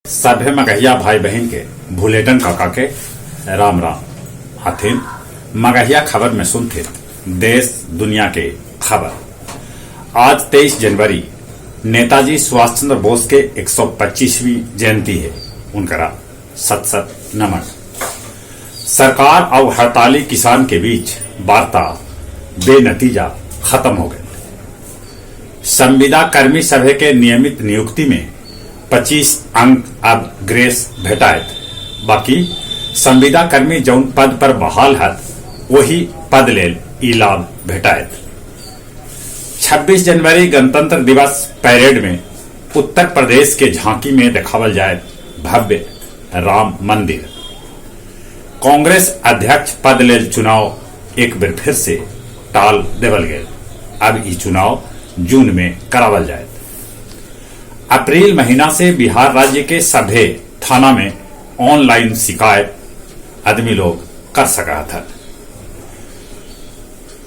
सभे मगहिया भाई बहिन के भुलेटन काका के राम राम। हथिन मगहिया खबर में सुनथिन देश दुनिया के खबर। आज 23 जनवरी नेताजी सुभाष चंद्र बोस के 125वीं जयंती है। उनकरा सत सत नमन। सरकार और हड़ताली किसान के बीच वार्ता बेनतीजा खत्म हो गई। संविदा कर्मी सभा के नियमित नियुक्ति में 25 अंक अब ग्रेस भेटायत। बाकी संविदा कर्मी जौन पद पर बहाल हत, वही पद लेल ई लाभ भेटायत। 26 जनवरी गणतंत्र दिवस परेड में उत्तर प्रदेश के झांकी में दिखावल जाए भव्य राम मंदिर। कांग्रेस अध्यक्ष पद लेल चुनाव एक बेर फिर से टाल देवल गेल। अब ई चुनाव जून में करावल जाए। अप्रैल महीना से बिहार राज्य के सभे थाना में ऑनलाइन शिकायत आदमी लोग कर सका था।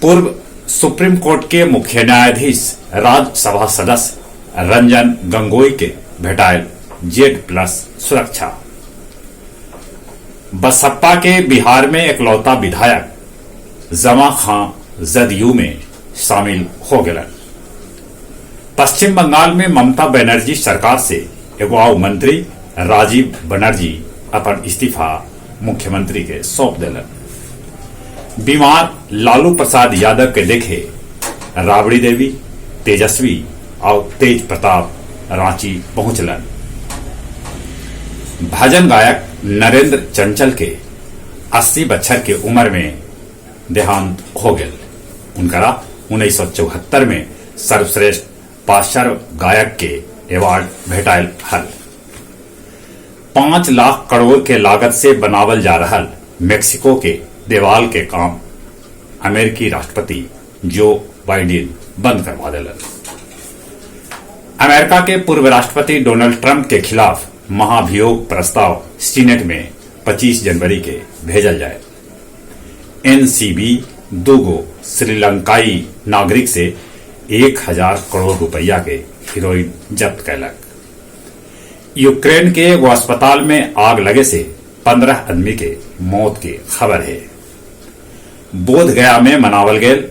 पूर्व सुप्रीम कोर्ट के मुख्य न्यायाधीश, राज्यसभा सदस्य रंजन गंगोई के भेटायल जेड प्लस सुरक्षा। बसप्पा के बिहार में एकलौता विधायक जमा खां जदयू में शामिल हो गलन। पश्चिम बंगाल में ममता बनर्जी सरकार से एगो आउ मंत्री राजीव बनर्जी अपन इस्तीफा मुख्यमंत्री के सौंप दिलन। बीमार लालू प्रसाद यादव के देखे राबड़ी देवी, तेजस्वी और तेज प्रताप रांची पहुंचलन। भजन गायक नरेंद्र चंचल के 80 बछर के उम्र में देहांत हो गए। उनकरा 1974 में सर्वश्रेष्ठ पार्श्व गायक के अवार्ड भेटायल हल। 5 लाख करोड़ के लागत से बनावल जा रहल मेक्सिको के देवाल के काम अमेरिकी राष्ट्रपति जो बाइडेन बंद करवा दिलन। अमेरिका के पूर्व राष्ट्रपति डोनाल्ड ट्रंप के खिलाफ महाभियोग प्रस्ताव सीनेट में 25 जनवरी के भेजल जाए। एनसीबी दूगो श्रीलंकाई नागरिक से 1,000 करोड़ रुपया के हीरोइन जब्त कैलक। यूक्रेन के एगो अस्पताल में आग लगे से 15 आदमी के मौत के खबर है। बोध गया में मनावल गेल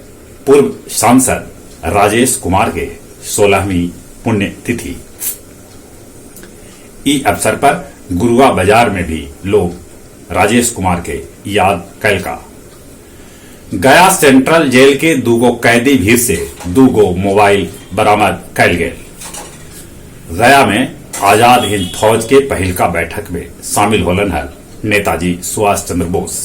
पूर्व सांसद राजेश कुमार के 16वीं पुण्यतिथि। ई अवसर पर गुरुआ बाजार में भी लोग राजेश कुमार के याद कैलका। गया सेंट्रल जेल के दूगो कैदी भीर से दूगो मोबाइल बरामद कैल गेल। गया में आजाद हिंद फौज के पहिलका बैठक में शामिल होलन हल नेताजी सुभाष चंद्र बोस।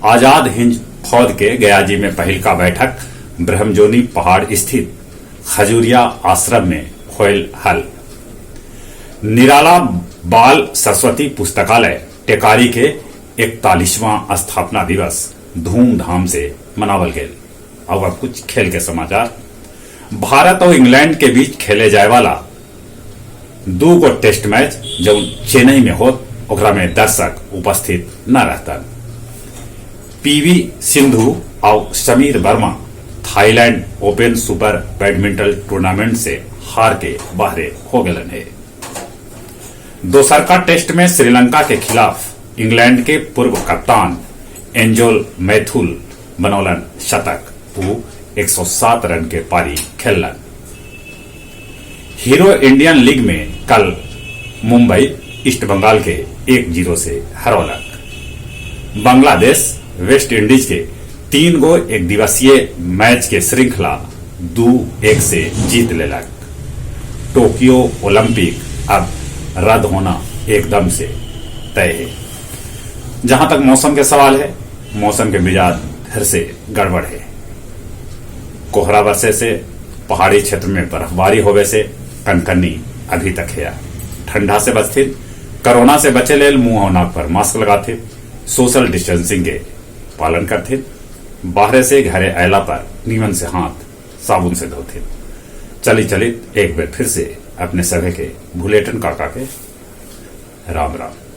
आजाद हिंद फौज के गयाजी में पहिलका बैठक ब्रह्मजोनी पहाड़ स्थित खजूरिया आश्रम में होयल हल। निराला बाल सरस्वती पुस्तकालय टेकारी के 41वां स्थापना दिवस धूमधाम से मनावल गेल। और अब कुछ खेल के समाचार। भारत और इंग्लैंड के बीच खेले जाए वाला दू गो टेस्ट मैच जो चेन्नई में होत, ओकरा में दर्शक उपस्थित न रहतन। पीवी सिंधु और समीर Verma Thailand open super badminton tournament से हार के बाहरे हो गलन है। दोसरका टेस्ट में श्रीलंका के खिलाफ इंग्लैंड के पूर्व कप्तान एंजेलो मैथ्यूज बनौलन शतक। वो 107 रन के पारी खेलन। हीरो इंडियन लीग में कल मुंबई ईस्ट बंगाल के 1-0 से हरौलक। बांग्लादेश वेस्ट इंडीज के तीन गो एक दिवसीय मैच के श्रृंखला 2-1 से जीत लेलक। टोक्यो ओलंपिक अब रद्द होना एकदम से तय है। जहां तक मौसम के सवाल है, मौसम के मिजाज फिर से गड़बड़ है। कोहरा बरसे से, पहाड़ी क्षेत्र में बर्फबारी होवे से कनकनी अभी तक है। ठंडा से बचथिन। कोरोना से बचे लेल मुंह और नाक पर मास्क लगाथे, सोशल डिस्टेंसिंग के पालन करथे, बाहर से घरे अयला पर नीमन से हाथ साबुन से धोथे। चली चली, एक बार फिर से अपने सभी के भुलेटन काका के राम राम।